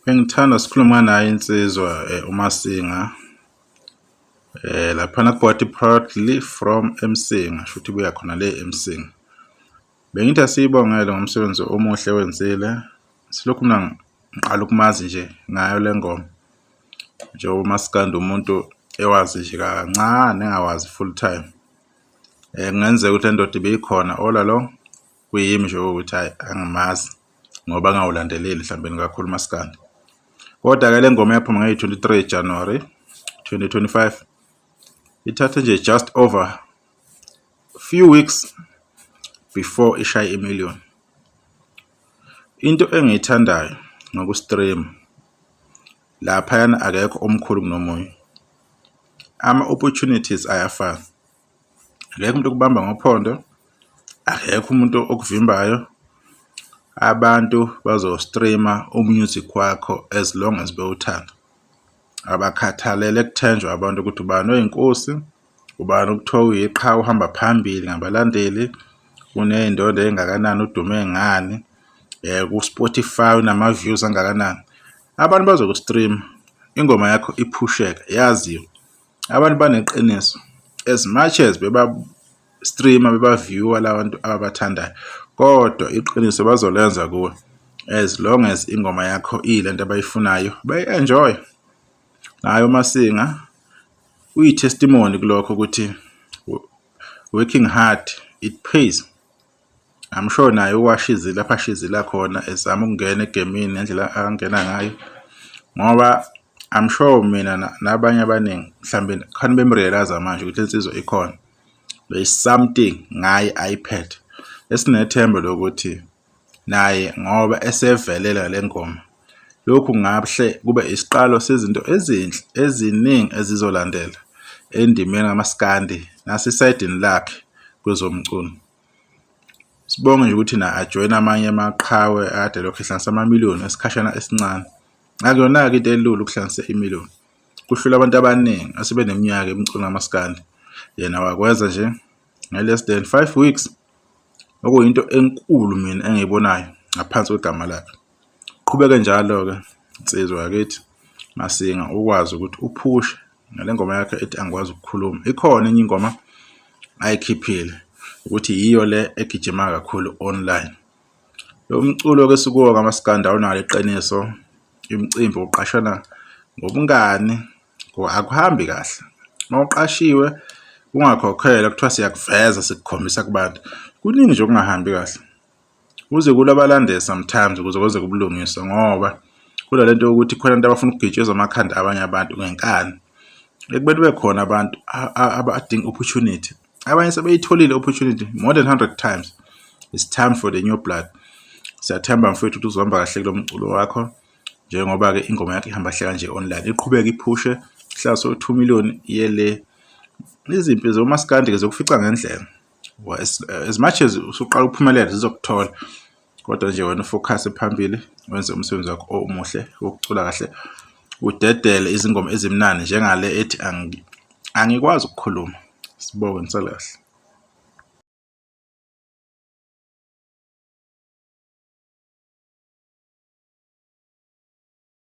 Bengithanda sikhuluma nayo insizwa uMasinga. Laphana kubhodi proudly from eMsinga, shuthi ibuya khona le eMsinga. Bengithi asiyibongele ngomsebenzi omuhle ewenzile. Silokhu mina ngiqala ukumazi nje ngayo le ngoma. Njengoba umaskandi umuntu ewazi nje kancane engawazi full time. Kungenzeka ukuthi le ndoda ibikhona all along, kuyimi nje ukuthi hhayi angimazi ngoba ngawulandeleli mhlawumbe kakhulu umaskandi. Kodwa-ke le ngoma yaphuma ngeyi-23 January 2025, ithathe nje just over few weeks before ishaye i-million. Into engiyithandayo ngoku-stream laphayana, akekho omkhulu kunomunye, ama-opportunities ayafana, akekho umuntu okubamba ngophondo, akekho umuntu okuvimbayo. Abantu bazo-streama u-music wakho as long as bewuthanda. Abakhathalele kuthenjwa abantu ukuthi ubani oyinkosi, ubani okuthiwa uyiqhawe, uhamba phambili ngabalandeli, uney'ndondo ey'ngakanani, udume ngani, ku-Spotify unama-views angakanani. Abantu bazoku-streama ingoma yakho iphusheke, yaziwe. Abantu baneqiniso, as much as beba-streama, beba-view-a la bantu ababathandayo, kodwa iqiniso bazolenza kuwe as long as ingoma yakho iyilento abayifunayo, bayi-enjoy. Naye uMasinga uyi-testimony kulokho ukuthi working hard, it pays. I'm sure naye uwashizile lapho ashizila khona ezama ukungena egemini ngendlela angena ngayo, ngoba I'm sure mina nabanye abaningi mhlambe khani bem-realise manje ukuthi insizwa ikhona. There is something ngaye ayiphethe. Esinethemba lokuthi naye ngoba esevelela le ngoma, lokhu kungahle kube isiqalo sezinto ezinhle eziningi ezizolandela endimeni kamaskandi nasesayidini lakhe kwezomculo. Sibonge nje ukuthi na ajoyine amanye amaqhawe akade lokhu ehlanganisa amamiliyoni esikhashana esincane. Akuyona-ke into elula ukuhlanganisa imiliyoni, kuhlula abantu abaningi asebeneminyaka emculweni kamaskandi. Yena wakwenza nje nge-less than 5 weeks, okuyinto enkulu mina engiyibonayo ngaphansi kwegama lakhe. Qhubeke njalo-ke nsizwa yakithi Masinga, ukwazi ukuthi uphushe ngale ngoma yakhe ethi "Angikwazi Ukukhuluma". Ikhona enye ingoma ayikhiphile ukuthi yiyo le egijima kakhulu online. Lo mculo-ke esikuwo kamaskandi awunalo iqiniso, imicimbi uqashana ngobungani, akuhambi kahle. Uma uqashiwe ungakhokhelwa, kuthiwa siyakuveza, sikukhombisa kubantu, kuningi nje okungahambi kahle. Kuze kulwe abalandeli sometimes ukuze kwenzeke ubulungiswa, ngoba kunalento yokuthi khona abantu abafuna ukugitshezwa amakhanda abanye abantu ngenkani. Ekubeni kube khona abantu abadinga opportunity, abanye sebeyitholile opportunity more than 100 times. It's time for the new blood. Siyathemba mfowethu ukuthi uzohamba kahle kulo mculo wakho, njengoba-ke ingoma yakho ihamba kahle kanje online, iqhubeke iphushe hlala so 2 million iye le. Izimpi zomaskandi-ke zokufica ngendlela, as much as usuqala ukuphumelela zizokuthola, kodwa nje wena u-focus phambili, wenze umsebenzi wakho omuhle wokucula kahle, udedele izingoma ezimnandi njengale ethi "Angikwazi Ukukhuluma". Sibonge, nisale kahle.